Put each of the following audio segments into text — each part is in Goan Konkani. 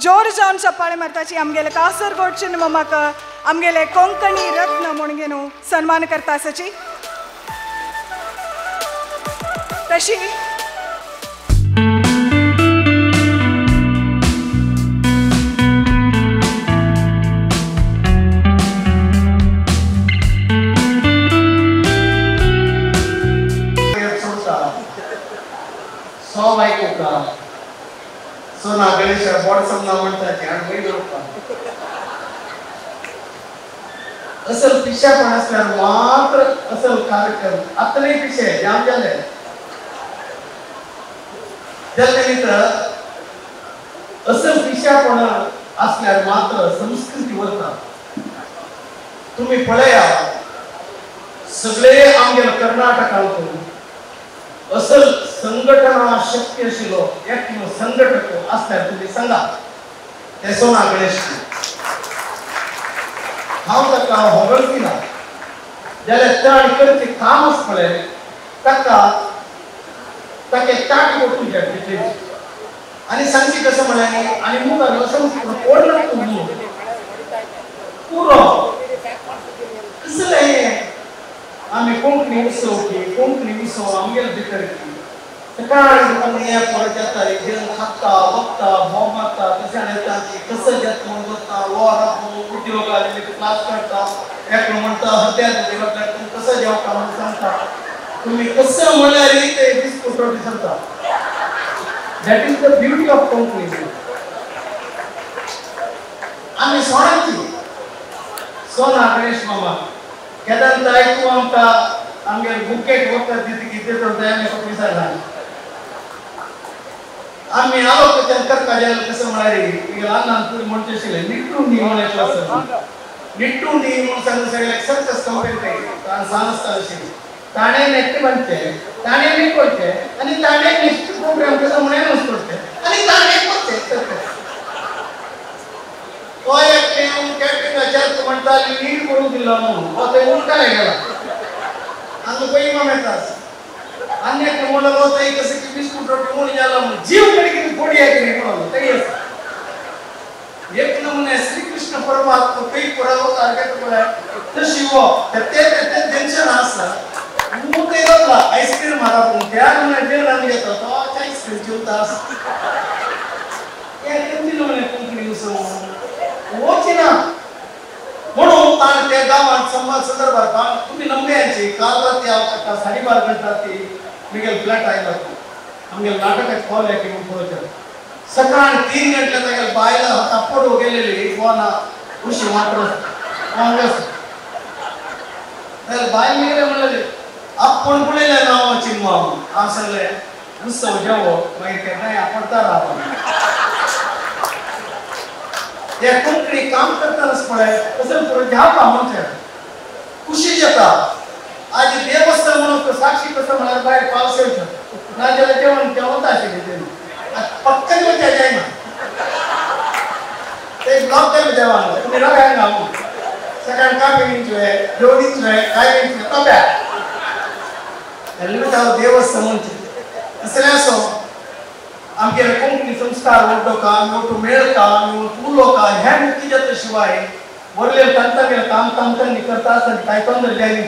जोर जावन चप्पाळे मारताची आमगेले कासरगोडचे ममाक आमगेले कोंकणी रत्न म्हणून न्हू सन्मान करता आसाची. तशी सोना गणेश बोडसम ना म्हणतात आणि वयर रोवता असल पिशेपण असल्यार मात्र असल कार्यक्रम आतां नाही पिशे जाम जाले जाले मित्र. असल पिशेपण असल्यार मात्र संस्कृती वरता. तुम्ही पळया सगळे आमगेले कर्नाटकांत असल संघटना शक्य आशिल्लो एक संघटक आसल्यार तुमी सांगा ते सोना गणेश. हांव ताका होगळपी ना जाल्यार ताणें करचें कामच पळय ताका ताके ताट वचूं जाय आनी सांगची कसं म्हळ्यार न्ही आनी मुखार वचून कोण तूं पुरो कसलें आमी कोंकणी उत्सव की कोंकणी उत्सव आमगेले भितर की सकाळी हे परत येता जेवण खाता वखता भोंव मारता तशें येता कसं जाता म्हणून वता वर उद्योग आनी क्लास काडटा एकलो म्हणटा हत्या तुमी कसं जेवता म्हणून सांगता तुमी कसं म्हणल्यार ते बिस्कूट रोटी सांगता. That is the beauty of Konkani. आमी सोणाची सोना गणेश मामा केदार आयकू आमकां आमगेर बुकेट वखद दिता कितें तर तें आमी विसरला. आमी आलोकच्यान करता जाल्यार कसं म्हळ्यार तुगेले अन्नान पुरी म्हणचे आशिल्लें निट्टून दी म्हणून एकलो आसा निट्टून दी म्हणून सांगून सगळ्याक सर्कस कंपेर ताणें सान आसता आशिल्लें ताणें नेट म्हणचें ताणें न्ही करचें आनी ताणें नेक्स्ट प्रोग्राम कसो म्हणून अनावन्स करचें आनी ताणें करचें सर्कस. तो एकटें कॅटरिंगाचेर म्हणटा नीट करून दिलो म्हणून हो थंय उरताले गेला हांगा पयली येता आनी एकटें म्हणलो थंय कसं की बिस्कूट रोटी म्हणून गेला म्हणून जीव कडेन कितें गोडी आयकली म्हणलो थंय आसा एक नमुने श्रीकृष्ण परमात्मा खंय पुरावतार घेता पळय तशी हो ते ते टेन्शन आसा मुखार येतला आयस्क्रीम मारा त्या नमुने जेवण घेता तो आयस्क्रीम जेवता आसा हे खंयची नमुने कोंकणी उत्सव वची ना म्हणून ताणें त्या गांवांत संवाद संदर्भार तुमी नमग्यांची काल राती हांव ताका 12:30 गंटे राती मिगेल फ्लॅट आयला आमगेले नाटकाक कॉल येता म्हणून पळोवचें सकाळी 3 गंटे तागेले बायलां हाता पडू गेलेली फोना उशी मात्र काँग्रेस तागेले बायल गेले म्हणलेली आपूण पळयलें नांवाची हांव सांगलें उत्सव जेवो मागीर केन्नाय आपडता राव. हे कोंकणी काम करतानाच पळय तशें पुरो ध्यापा म्हणचे खुशी येता. आज देवस्थान म्हणून साक्षी कसं म्हळ्यार भायर पावस येवचो नाजाल्यार जेवण जेवता आशिल्लें तेणी पक्कन वचच्या जायना ते ब्लॉक केले देवान तुमी रगाय ना म्हणून सकाळी कापे विंचवे जेवणीचवे काय विंचवे तब्या हांव देवस्थान म्हणचे तसलें आसो आमगेले कोंकणी संस्कार व्हडलो आमी मेळटा आमी उलोवका हें मुक्ती जाता शिवाय वरले तांकां काम तांकां करता आसतना कांय तोंदर जायना.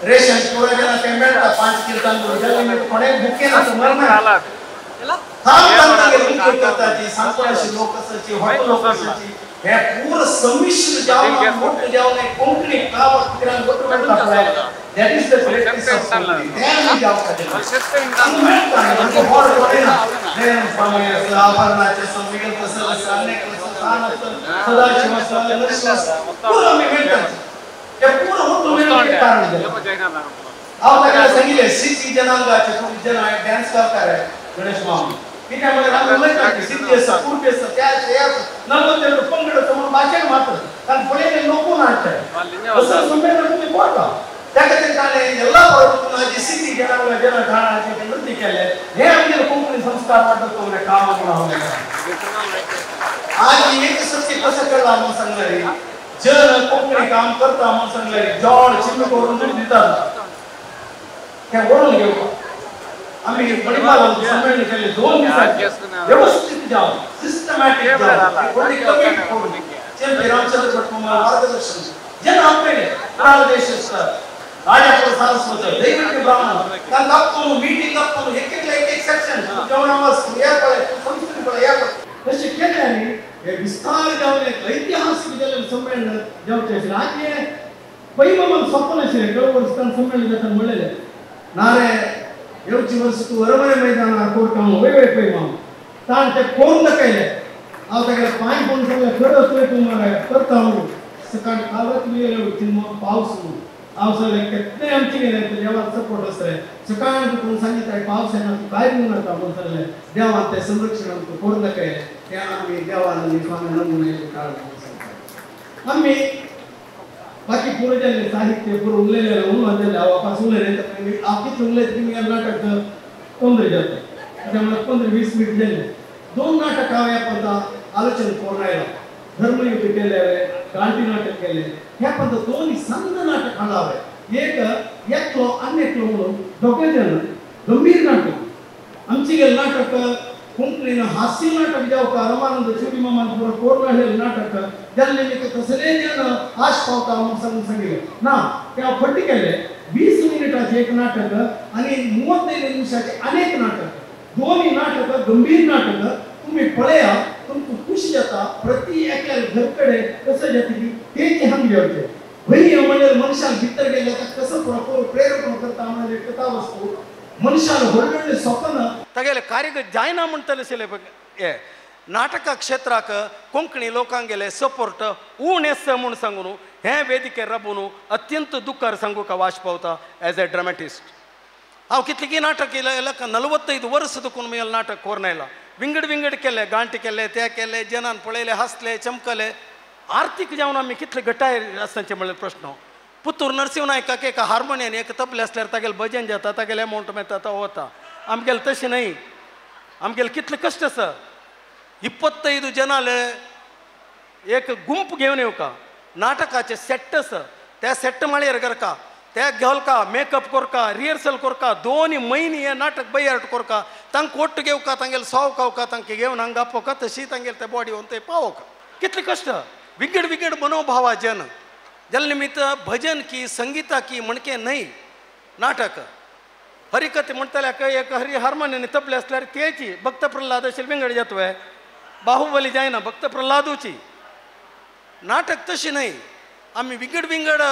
रेशन पुरो जेन्ना तें मेळटा 5 किल तांदूळ जाल्यार कोणें भुके ना मरना काम तांकां मुक्ती करताची सांगपाची लोक आसाची हॉटेल लोक आसाची हे पूर संमिश्र जावन मोठें जावन कोंकणी काम मोठो मेळटा पळय. That is the greatness of Konkani. तें आमी जावपाचें आमकां मेळटा आमकां बोर पडना. आभरणाचे सदाशिव पुरो आमी मेळटा ते पुरो मोठो मेळपाचें कारण जालें. हांव ताका सांगिल्लें सिद्धी जनांगाचे खूब जण डान्स करता गणेश मामा कित्याक म्हणल्यार आमी उलयता सिद्धी आसा कुर्बी आसा त्या आसा 42 पंगड आसा म्हणून भाशण मात्र कारण पळयले लोकून हाडटा असो संमेलन तुमी पळता त्या खातीर ताणें ಎಲ್ಲ बरोबर सिद्धी जनांग जन ठाण्याचे नृत्य केले हे आमगेले कोंकणी संस्कार वाडत काम म्हणून आज एक सत्य कसं कळला म्हणून सांगले जन कोंकणी काम करता म्हणून सांगले जॉड चिन्ह करून दितात ते ओडून घेवपाक आम्ही मणिपाल सम्मेलन केले 2 दिवसाचे व्यवस्थित जाव सिस्टमॅटिक जाव कोणी कमी करून चेंपी रामचंद्र भट मार्गदर्शन जन आपले कुणाल देशस्थ राजापूर सारस्वत दैवज्ञ ब्राह्मण तांकां आपोवन मिटींग आपोवन एक एक एक सेक्शन जेवणावस हे पळय संस्कृती पळय हे पळय तशें केलें आनी हे विस्तार जावन एक ऐतिहासीक जाल्लें संमेलन जावचें आशिल्लें. आज हें पैमामान सपन आशिल्लें केळव वर्सां संमेलन जाता म्हणलेलें नारे येवची वर्स तूं अरमने मैदानार कोरता म्हणून वय वय पैमाम ताण तें कोरून दाखयलें. हांव तागेले पांय पळोवन सांगलें खरो तुवें तूं मरे करता म्हणून सकाळ काल तुमी येयले पावस म्हणून हांव सांगलें कितलें आमचें गेलें देवाक सपोर्ट आसलें सकाळ तुका सांगितलें पावस येना तूं कांय दिवं नाका म्हणून सांगलें देवान तें संरक्षण आमकां करून दाखयलें. तें आमी देवान आनी स्वामी नमुने काळ म्हणून सांगता आमी बाकी पुरो जाल्लें साहित्य पुरो उलयलें उलोवन जालें हांव वापस उलयलें हांव कितलें उलयता तुमी नाटक 15 जाता त्यामुळे 15-20 मिनिट जालें. 2 नाटक हांव ह्या पंता आलोचन करून आयलो. धर्मयुद्ध केलें हांवें, गांठी नाटक केलें. ह्या पंता 2 संद नाटक हाडलां हांवें. एक एकलो आनी एकलो म्हणून दोगे जण गंभीर नाटक आमचे गेले नाटक कोंकणीन हास्य नाटक जावका रमानंद चिवडी मामान पुरो कोरून हाडलेलें नाटक जाल्लें निमित्त तसलें जण आश पावता म्हणून सांगून सांगिल्लें ना तें हांव फटी केलें. 20 मिनिटाचें एक नाटक आनी 35 निमिशाचें अनेक नाटक 2 नाटक गंभीर नाटक तुमी पळया तुमकां खुशी जाता. प्रति एकल्या घर कडेन कसं जाता की तेचे हांग घेवचें भंय म्हणजे मनशान भितर गेले कसं प्रेरपण करता म्हणजे कथा वस्तू मनशान व्हडले व्हडले सपन तागेले कार्यगत जायना म्हणटले आशिल्ले हे नाटका क्षेत्राक कोंकणी लोकांक गेले सपोर्ट उण आसा म्हूण सांगून हें वेदिकेर राबून अत्यंत दुख्खार सांगू का वाश पावता एज ए ड्रामॅटिस्ट. हांव कितलीं नाटक केलें 45 वर्स दुखून म्हगेलें नाटक कोरून आयलां. विंगड विंगड केले गांठ केले ते केले जनान पळयले हांसले चमकले. आर्थीक जावन आमी कितले घटाय आसतांचे म्हणल्यार प्रश्न. पुत्तूर नरसिंह नायकाक एका हार्मोनियम एक तबलें आसल्यार तागेलें भजन जाता तागेलें अमावंट मेळटा तो वता. आमगेलें तशें न्हय आमगेलें कितलें कश्ट आसा. 25 जनाले एक गुंप घेवन येवका नाटकाचें सेट आसा त्या सेट माळयेर करका त्या घालका मेकअप करका रिहर्सल करका 2 म्हयने हें नाटक बैयार्ट करका तांकां ओट्ट घेवका तांगेले साव खावका तांकां घेवन हांगा आपोवका तशी तांगेले ते बॉडी व्हरून थंय पावोवका. कितलें कश्ट विंगड विंगड मनोभावा जन जाल्या निमित्त भजन की संगीता की म्हणके न्हय नाटक. हरिकथे म्हणटल्याक एक हरी हार्मोनियम तबलें आसल्यार तेची भक्त प्रल्हाद आशिल्ले विंगड जातवे बाहुबली जायना भक्त प्रल्हादूची नाटक तशी न्हय. आमी विंगड विंगड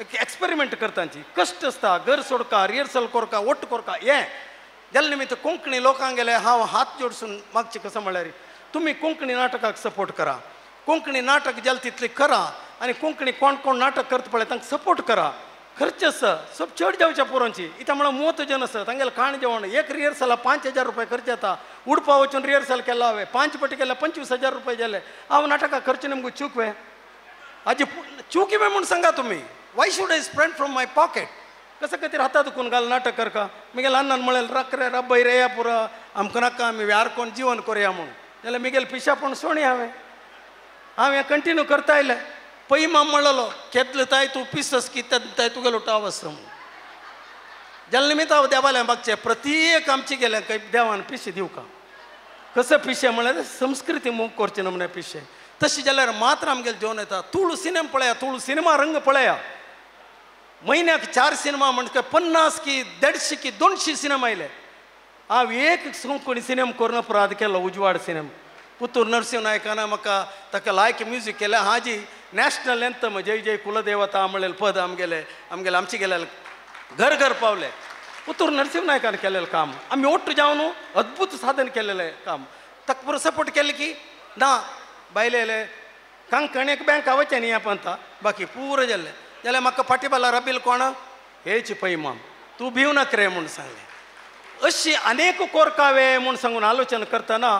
एक्सपेरिमेंट करतांची कश्ट आसता घर सोडका रिहर्सल करका ओट्ट करका हें जाल्या निमित्त कोंकणी लोकांक गेले हांव हात जोडसून मागचें कसो म्हणल्यार तुमी कोंकणी नाटकाक सपोर्ट करा. कोंकणी नाटक जालें तितलें करा आनी कोंकणी कोण कोण नाटक करता पळय तांकां सपोर्ट करा. खर्च आसा सब चड जावच्या पुरोंची इत्या म्हळ्यार मोत जन आसा तांगेलें खाण जेवण एक रिहर्सला 5000 रुपया खर्च येता. उडपा वचून रिहर्सल केला हांवें 5 पटी केल्या 25000 रुपया जाले. हांव नाटकाक खर्च नेमको चूक वे आजी चुकी वे म्हूण सांगा तुमी. Why should I spend from my pocket कसं खातीर हाता दुखून घाल नाटक करका. म्हगेले अन्नान म्हणलें रक रे रब्बय रे या पुरो आमकां नाका आमी व्यार कोण जिवन करुया म्हणून जाल्यार म्हगेलें पिशापण सोणी हांवें हांव हें कंटिन्यू करता आयलें. पैमाम म्हणलो केतले ताय तूं पिसस की ताय तुगेलो टाव आसा म्हणून. जाल्या निमित्त हांव देवालें मागचें प्रत्येक आमचें गेलें खंय देवान पिशें दिवका कसं पिशें म्हणल्यार संस्कृती मोग करचें ना म्हणल्यार पिशें तशें जाल्यार मात्र आमगेलें जेवण येता. तुळू सिनेमा पळया तुळू सिनेमा रंग पळया म्हयन्याक 4 सिनेमा म्हणटा 50 की 150 की 200 सिनेमा आयले. हांव एक कोंकणी सिनेमा करून अपराध केलो उजवाड सिनेमा. पुत्तूर नरसिंह नायकान म्हाका ताका लायक म्युजीक केलें. हाजी नॅशनल एंथम जय जय कुलदेवता म्हणलेलें पद आमगेलें आमगेलें आमचें गेलें घर घर पावलें. पुत्तूर नरसिंह नायकान केलेलें काम आमी ओट्ट जावन अद्भुत साधन केलेलें काम ताका पुरो सपोर्ट केलें की ना बायलेले कांकण एक बँका वचें न्ही ह्या पंता बाकी पुरो जाल्लें. जाल्यार म्हाका फाटीबाला रबील कोण हेची पैमाम तूं भिव नाका रे म्हूण सांगलें. अशी अनेक कोरकावे म्हूण सांगून आलोचन करतना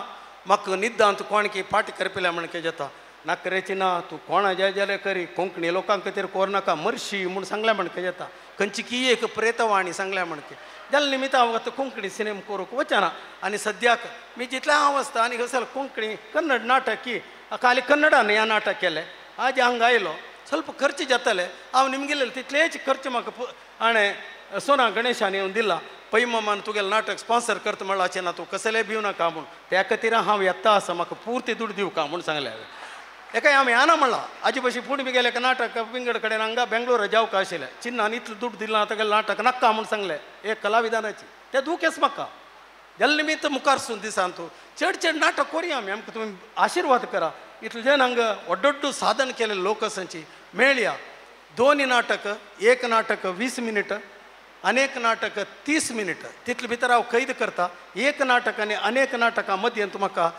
म्हाका निद्दांत कोण की फाटी करपिल्या म्हण कितें जाता नाकरेची ना तूं कोणा जाय जाल्यार करी कोंकणी लोकांक खातीर कोर नाका मरशी म्हूण सांगल्या म्हण कितें जाता खंयची की एक प्रेतवाणी सांगल्या म्हण की जाल्या निमित्त हांव आतां कोंकणी सिनेमा करूंक वचना. आनी सद्याक मी जितलें हांव आसता आनी कसं कोंकणी कन्नड नाटक की खाली कन्नडान ह्या नाटक केलें आज हांगा आयलो ಸ್ವಲ್ಪ ಖರ್ಚು जाताले हांव निमगेले तितलेच खर्च म्हाका हाणें सोना गणेशान येवन दिला. पैमामान तुगेलें नाटक स्पॉन्सर करता म्हणल्याचें ना तूं कसलें भिव नाका म्हूण त्या खातीर हांव येता आसा म्हाका पुर्ती दुड दिवका म्हूण सांगलें हांवें. एका हांवें याना म्हणलां आजी बशी फुडें बी गेले नाटक विंगड कडेन हांगा बेंगलोर जावका आशिल्लें चिन्नान इतलें दुड दिलां तागेलें नाटक नाका म्हूण सांगलें एक कलाविधानाची तें दुखेस म्हाका जाल्या निमित्त मुखार सून दिसान तूं चड चड नाटक करुया आमी आमकां तुमी आशिर्वाद करा इतलें जेन हांगा व्हड साधन केले लोक आसांची मेळया दोन नाटक एक नाटक 20 मिनिट अनेक नाटक 30 मिनिट तितले भितर हांव कैद करता एक नाटक आनी अनेक नाटकां मदीं म्हाका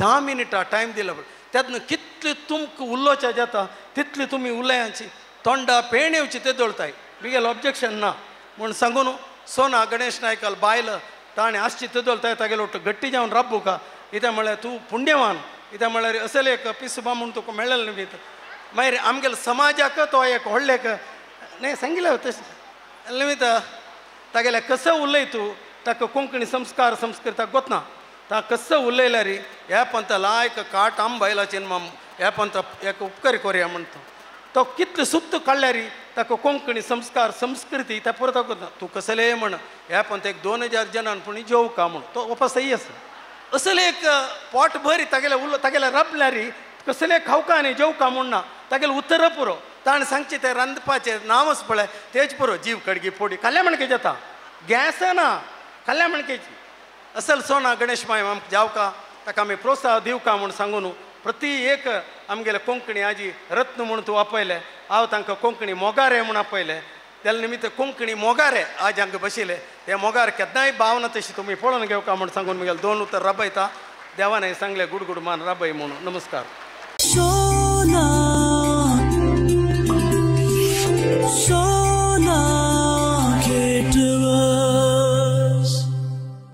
10 मिनटां टायम दिला तेन्ना कितले तुमकां उलोवचें जाता तितली तुमी उलयांची तोंडा पेण येवची ते दळताय बिगेल ऑब्जेक्शन ना म्हूण सांगून सोना गणेश नायकाल बायल ताणें आसची ते दळताय तागेलो गट्टी जावन राबूका कितें म्हळ्यार तूं पुण्यवान कितें म्हळ्यार असले एक पिसबा म्हूण तुका मेळ्ळें निमित्त मागीर आमगेले समाजाक तो एक व्हडलें एक न्ही सांगिल्लें तशें निमित्त तागेलें कसो उलय तूं ताका कोंकणी संस्कार संस्कृताक गोतना ता कसो उलयल्यार ह्या पंत लायक काट आम बायलाचेर माम ह्या पंत एक उपकार कोरया म्हणटा तो कितले सुप्त काडल्यार ताका कोंकणी संस्कार संस्कृती त्या परत गोतना तूं कसलें म्हण ह्या पंत एक 2000 जणान पूण जेवका म्हूण तो वापस सही आसा असले एक पोट भरी तागेले उलो तागेले राबल्यार कसले खावका आनी जेवका म्हूण ना तागेले उतर पुरो ताणें सांगचें तें रांदपाचें नांवच पळय तेच पुरो जीव कडगी पोडी खाल्ल्या म्हणके जाता गॅस ना खाल्ल्या म्हणकेची असल सोना गणेश माय आमकां जावका ताका आमी प्रोत्साह दिवका म्हूण सांगून प्रति एक आमगेले कोंकणी आजी रत्न म्हूण तूं आपयलें हांव तांकां कोंकणी मोगारे म्हूण आपयलें त्या निमित्त कोंकणी मोगारे आज हांगा बशिल्ले ते मोगार केन्नाय भावना तशी तुमी पळोवन घेवका म्हूण सांगून म्हगेले 2 उतर राबयता देवान सांगलें गुड गुड मान राबय म्हणून. नमस्कार.